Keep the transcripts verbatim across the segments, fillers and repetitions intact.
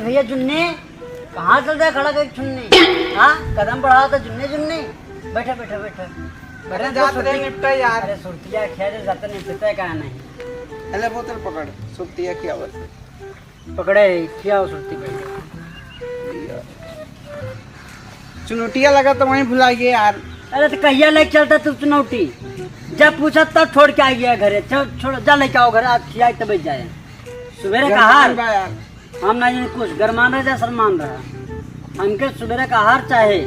भैया जुन्ने, कहाँ चल रहा खड़ा करके छुन्ने? हाँ, कदम बढ़ावा तो जुन्ने जुन्ने। बैठा, बैठा, बैठा। अरे बैठा, जात सुरती। रहे निपटा यार। अरे सुरतिया खैर जाते निपटता का नहीं। अरे बोतल पकड़, सुरतिया क्या बात है? पकड़े, क्या हो सुरती भाई? चुनौटिया लगा तो वहीं भुला गए यार। अरे तो कहिया लेके चलता तू चुनौटी? जब पूछा तब छोड़ के आ गया घरे। चल छोड़, जा लेके आओ घर, आज खियाई तब जाए। सुबेरे का गरमान हार। बा यार। हम नहीं कुछ गरमान रहे, जा शरमान रहा। हमके सुबेरे का हार चाहे।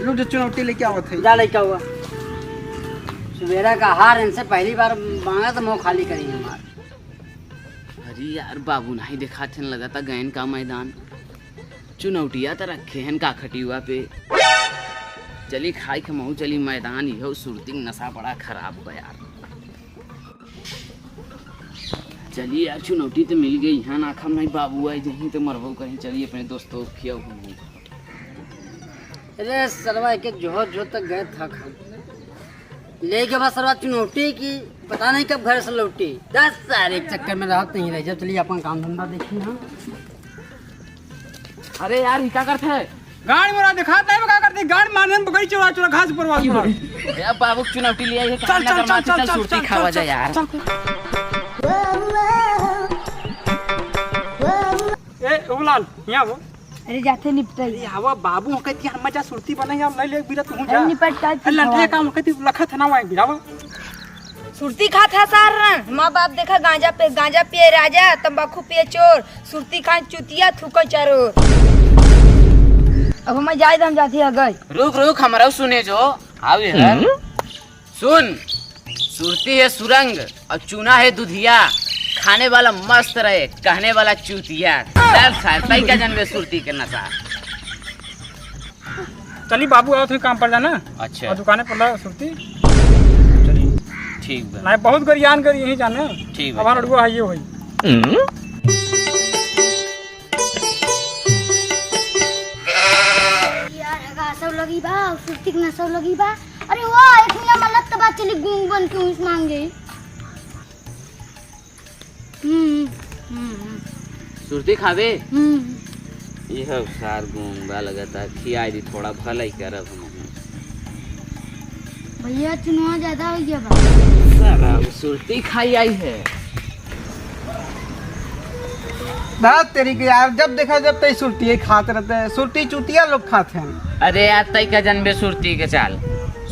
लो जो चुनौटी लेके आवत है। जा लेके आवा। सुबेरे का हार इनसे पहली बार मांगा तो मुंह खाली करी हमार। अरे यार, बाबू नाही देखात हन, लगता गयन का मैदान। चुनौटिया त रखे हन का खटियुआ पे। चली खाई के महू चली मैदान, इहो सुरती के नशा बड़ा खराब बा यार। चली यार, चुनौटी त मिल गई है, ना खम नहीं बाबू आई जहीं तो मरबो कहीं। चली अपने दोस्तों खियाओ हम। अरे सरवा के जोहर जो तक गए थक हम। लेके बस सरवा चुनौटी की पता नहीं कब घर से लौटी। दस साल एक चक्कर में रहत नहीं रह जब। चलिए अपन काम धंधा देखी हम। अरे यार, ये का करत है? गांड मोरा दिखात नहीं, का करती? गांड मारने में बकरी चोरा चोरा घास परवा चोरा। यार बाबू चुनौटी लिया है, चल, चल, चल, चल, सुरती चल, खावा चल, जाए यार। चल। ए उगलाल, यहाँ वो। अरे जाते निपटाई। अरे हवा बाबू, हम कहती हम जा सुरती बनाई, हम नहीं ले बिरा तू जा। अरे निपट का अरे लंठे का हम कहती लखत ना वाई बिरावा। सुरती खात है सार। माँ बाप देखा गांजा पे, गांजा पिए राजा, तंबाकू पिए चोर, सुरती खान चुतिया थूको चारो। अब हम जाए तो हम जाती है गए। रुक रुक, हमरा सुने जो। आओ इधर। सुन, सुरती है सुरंग और चूना है दुधिया। खाने वाला मस्त रहे, कहने वाला चूतिया। चल सार, तई का जनबे सुरती के नशा। चली बाबू, आओ थोड़ी काम पर जाना। अच्छा। और दुकाने पर ला सुरती। चली। ठीक बा। नहीं, बहुत गरियान करी यही जाने। ठीक बा, हमारा चल। अड़ुआ है ये वही। यार, हगा सब लगी बा, सुरती के नशा लगी बा। अरे वाह, एक मिनट में लत बा, चली गूंग बन के उस मांगे। हम्म, हम्म, हम्म। सुरती खाबे? हम्म। यह सार गूंग बा लगता, खियाई दी थोड़ा, भलाई करब हम। भैया, चुनवा ज्यादा हो गया बा। साला, वो सुरती खाई आई है। बात तेरी के यार, जब देखा जब तई सुरती खात रहते हैं, सुरती चूतिया लोग खाते हैं। अरे यार, तई का जनबे सुरती के चाल।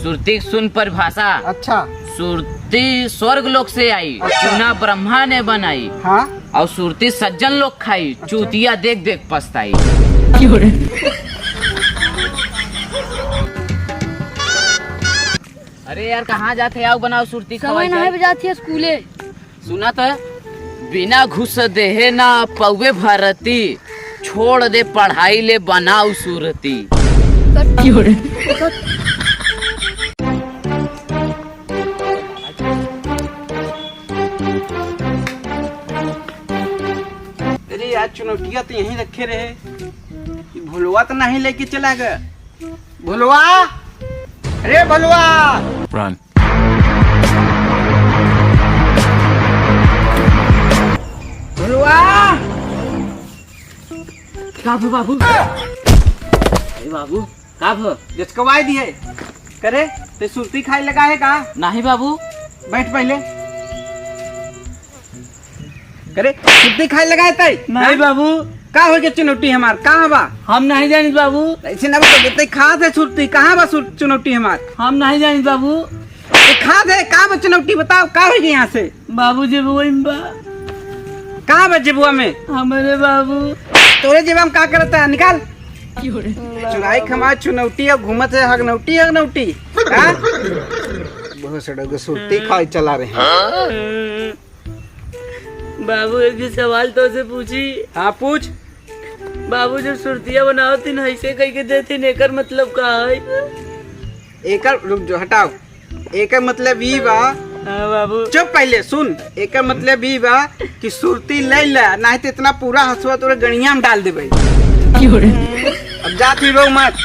सुरती के सुन परिभाषा। अच्छा। सुरती स्वर्ग लोक से आई, अच्छा। चूना ब्रह्मा ने बनाई। हाँ। और सुरती सज्जन लोग खाई, अच्छा। चूतिया देख देख पछताई। अरे यार, कहाँ जाते? आओ बनाओ सुरती समय खवाई नहीं जाए। बजाती है स्कूले। सुना त, बिना घुस देहे ना पौवे भरती, छोड़ दे पढ़ाई ले बनाऊ सुरती। अरे यार, चुनौटिया तो यहीं रखे रहे, ये भुलवा तो नहीं लेके चला गया। भुलवा, अरे भुलवा। Run। भुलवा। का भो बाबू? अरे बाबू, का भो? जचकवाई दिए। करे, ते सुरती खाए लगा है का? नहीं बाबू। बैठ पहले। करे, सुरती खाए लगा है तई? नहीं हाँ? बाबू। का हो गया चुनौटी हमार? कहाँ बा? हम नहीं जानित बाबू। ऐसे ना बोल, ते खात है सुरती, कहाँ बा सुर-, चुनौटी हमार? हम नहीं जानित बाबू। ते खात है, का बा चुनौटी बताओ, का हो गया यहाँ से? बाबू जेबुआ में बा। कहाँ बा जेबुआ में? हमारे बाबू। तोरे जेबुआ में का करता है? निकाल। चुराई खमा चुनौटी और घूमत है हगनौटी, हगनौटी। हाँ? बहुत सड़क सुरती खाए चला रहे हैं। बाबू, एक भी सवाल तो से पूछी। हाँ, पूछ। बाबू, जब सुरतिया बनावत थीन, ऐसे कह के देथिन, एकर मतलब का है? एकर, रुक जो, हटाओ। एकर मतलब ई बा। हाँ, बाबू। चुप, पहले सुन। एकर मतलब ई बा कि सुरती ले ला, नहीं तो इतना पूरा हंसुआ तोरे गणिया में डाल देबे। क्यों रे? अब जात ही रो मत।